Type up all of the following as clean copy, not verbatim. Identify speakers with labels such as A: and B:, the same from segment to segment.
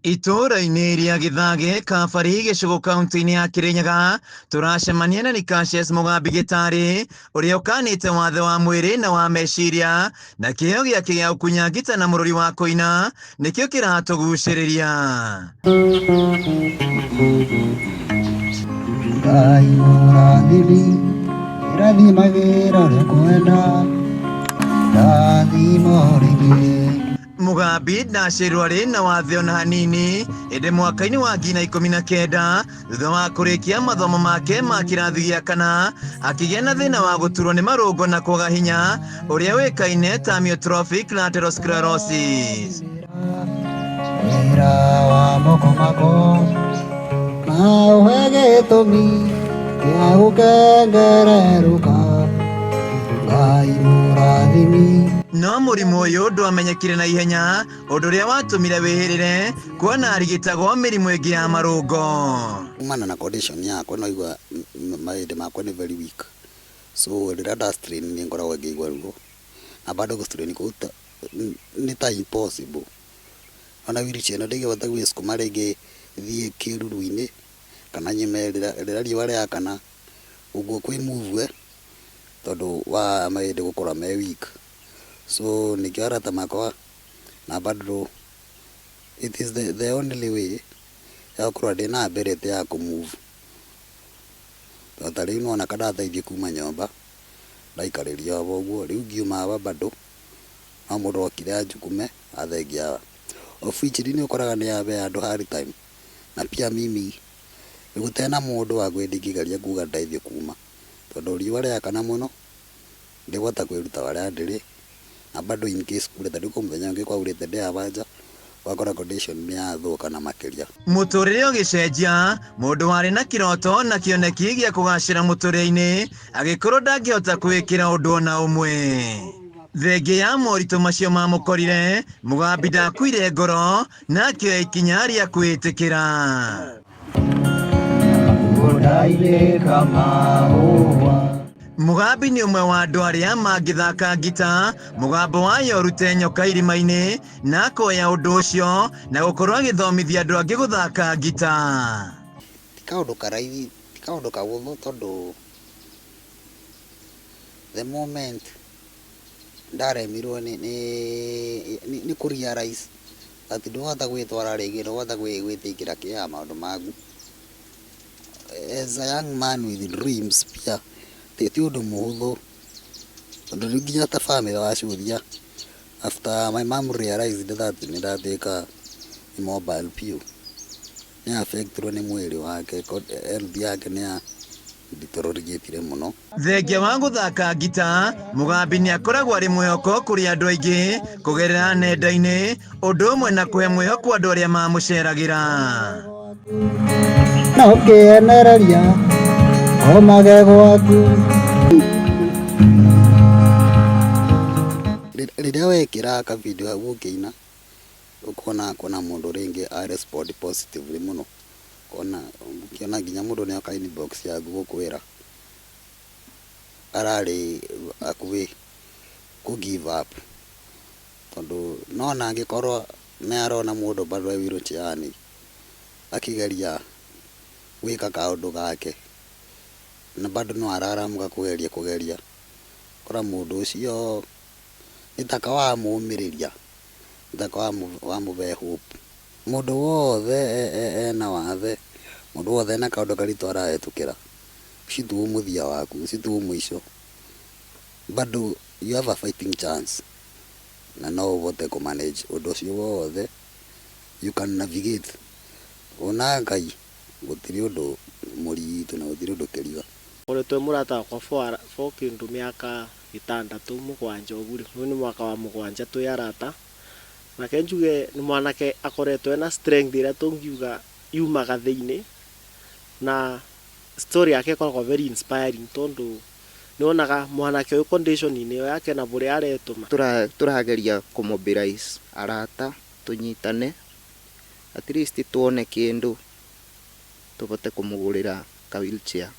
A: Itũũra-inĩ rĩa Gĩthage, Kabari, gĩcigo kaunti-inĩ ya Kĩrĩnyaga, tũracemania na Nicasius Mũgambi Gĩtarĩ, ũrĩa ũkanĩte wathe wa mwĩrĩ na wa meciria, na kĩheo gĩake gĩa gũkunya ngita na mũrũri wa kũina nĩkĩo kĩratũgucĩrĩria.
B: Ngai mũrathimi, ĩrathimagĩra ũrĩa kwenda, ndathima rĩngĩ.
A: Mugambi ndacĩrwo arĩ na wathe ona hanini ĩndĩ mwaka-inĩ wa 2019 thutha wa kũrĩkia mathomo make ma kĩrathi gĩa kana akĩgĩa na thĩna wa gũturwo nĩ marũngo na kwaga hinya ũrĩa ũĩkaine ta amyotrophic lateral sclerosis.
B: Wĩra wa moko mako na ũhe gĩtũmi gĩa gũkengererũka. Ngai mũrathimi.
A: No mũrimũ ũyũ ndwamenyekire na ihenya, ũndũ ũrĩa watũmire wĩhĩrĩre kuona arigitagwo mĩrimũ ĩngĩ ya marũngo.
C: Kumana na condition yakwa no igua mahĩndĩ makwa nĩ very weak, so rĩrĩa nda strain nĩ ngoragwo ngĩigua ruo, na bado gũ strain kũu nĩ ta impossible. Ona wheelchair ĩno ndĩngĩhota gwĩsukuma rĩngĩ thiĩ kĩruru-inĩ kana nyume rĩrĩa riũa rĩakana ũguo kwĩ move tondũ wa mahĩndĩ gũkorwo me weak. So nĩkĩo arata makwa na bado it is the only way ya gũkorwo ndĩna ability ya kũ move. Tondũ ta rĩu nĩwona ka ndateithio kuma nyũmba ndaikarĩrio haha ũguo, rĩu ngiuma haha bado no mũndũ okire anjukume athengia haha. Of which nĩ ũkoraga nĩ yabe andũ hard time, na pia mimi gũtena mũndũ wa ndingĩgeria kuga ndeithio kuma, tondũ riũa rĩakana mũno ndĩhota kwĩruta harĩa ndĩrĩ, na bado in case kure ta rĩu kwĩ mũthenya ũngĩ kwaurĩte ndĩ haha nja ũgakora condition nĩ yathũka na makĩria.
A: Mũtũrĩre ũgĩcenjia, mũndũ warĩ na kĩroto na kĩoneki gĩa kũgacĩra mũtũrĩre-inĩ agĩkorwo ndangĩhota kwĩĩkĩra ũndũ ona ũmwe. Thengia ya moritũ macio mamũkorire, Mũgambi ndakuire ngoro na akĩoya ikinya rĩa kwĩĩtĩkĩra.
B: Mũgũnda-inĩ kamahũa.
A: Mũgambi nĩ ũmwe wa andũ arĩa mangĩthaka ngita mũgambo wayo ũrute nyoka irima-inĩ na akoya ũndũ ũcio na gũkorwo agĩthomithia andũ angĩ gũthaka ngita.
C: Ti kaũndũ karaithi, ti kaũndũ kahũthũ tondũ the moment ndaremirwo nĩ kũ realize atĩ ndũhota gwĩtwara rĩngĩ, ndũhota gwĩtĩkĩra care ya maũndũ maku. As a young man with dreams pia ti ũndũ mũhũthũ, tondũ rĩu nginya ta family wacũthia after my mom realized that nĩ ndatuĩka immobile biũ, nĩ affectirwo nĩ mwĩrĩ wake, health yake nĩ ya deteriorate mũno.
A: Thengia wa gũthaka ngita, Mũgambi nĩ akoragwo arĩ mwĩhoko kũrĩ andũ aingĩ kũgerera nenda-inĩ, ũndũ ũmwe na kũhe mwĩhoko andũ arĩa mamũceragĩra.
B: Na ũkĩenereria komage gwaku.
C: Rĩrĩa wekĩra ka video hau ũkĩina, ũkona kwĩna mũndũ rĩngĩ a respond positively mũno, ũkona ũkĩona nginya mũndũ nĩ oka inbox yaku gũkwĩra ararĩ hakuhĩ kũ give up, tondũ no ona angĩkorwo nĩ arona mũndũ bado e wheelchair akĩgeria gwĩka kaũndũ gake na bado no araramuka kũgeria kũgeria, ũgakora mũndũ ũcio nĩ taka wamũmĩrĩria, nĩ taka wamũhe hope. Mũndũ wothe ena wathe, mũndũ wothe ena kaũndũ karitũ arahĩtũkĩra, ũcio tiguo mũthia waku, ũcio tiguo mũico. Bado you have a fighting chance na no ũhote kũ manage ũndũ ũcio wothe, you can navigate. Ona Ngai gũtirĩ ũndũ mũritũ na gũtirĩ ũndũ kĩriga.
D: Koretwo e mũrata wakwa for kĩndũ mĩaka 6, 7 ũguo rĩ, ũyũ nĩ mwaka wa 7 twĩ arata. Reke njuge nĩ mwanake akoretwo ena strength ĩrĩa tũngiuga yumaga thĩinĩ, na story yake ĩkoragwo very inspiring tondũ nĩ wonaga mwanake ũyũ condition-inĩ ĩyo yake na bũrĩa aretũma.
E: Tũrageria kũ mobilize arata tũnyitane, at least tuone kĩndũ tũbote kũmũgũrĩra ka wheelchair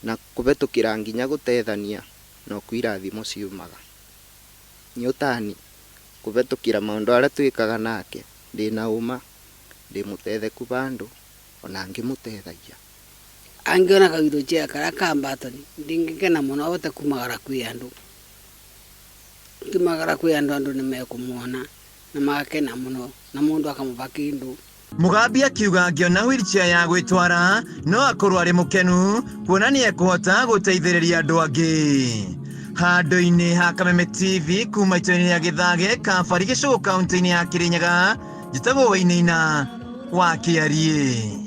E: na kũhetũkĩra nginya gũtethania no kwĩ irathimo ciumaga. Nĩ ũtani Kũhetũkĩra maũndũ arĩa twĩkaga nake, ndĩna ũma ndĩmũtetheku bandũ ona ngĩmũtethagia.
F: Angiona ka wheelchair karia ka button ndingikena muno ahote kumagara kwi andu. Kumagara kwi andu, andu nimekumuona na magakena muno na mundu akamuva kindu.
A: Mugambi akiuga angĩona wheelchair ya gwĩtwara no akorwo arĩ mũkenu kuona nĩ ekũhota gũteithĩrĩria andũ angĩ. Handũ-inĩ ha Kameme TV kuma itũra-inĩ rĩa Gĩthage, Kabari, Gĩcũgũ, kaunti-inĩ ya Kĩrĩnyaga, njĩtagwo Wainaina wa Kĩariĩ.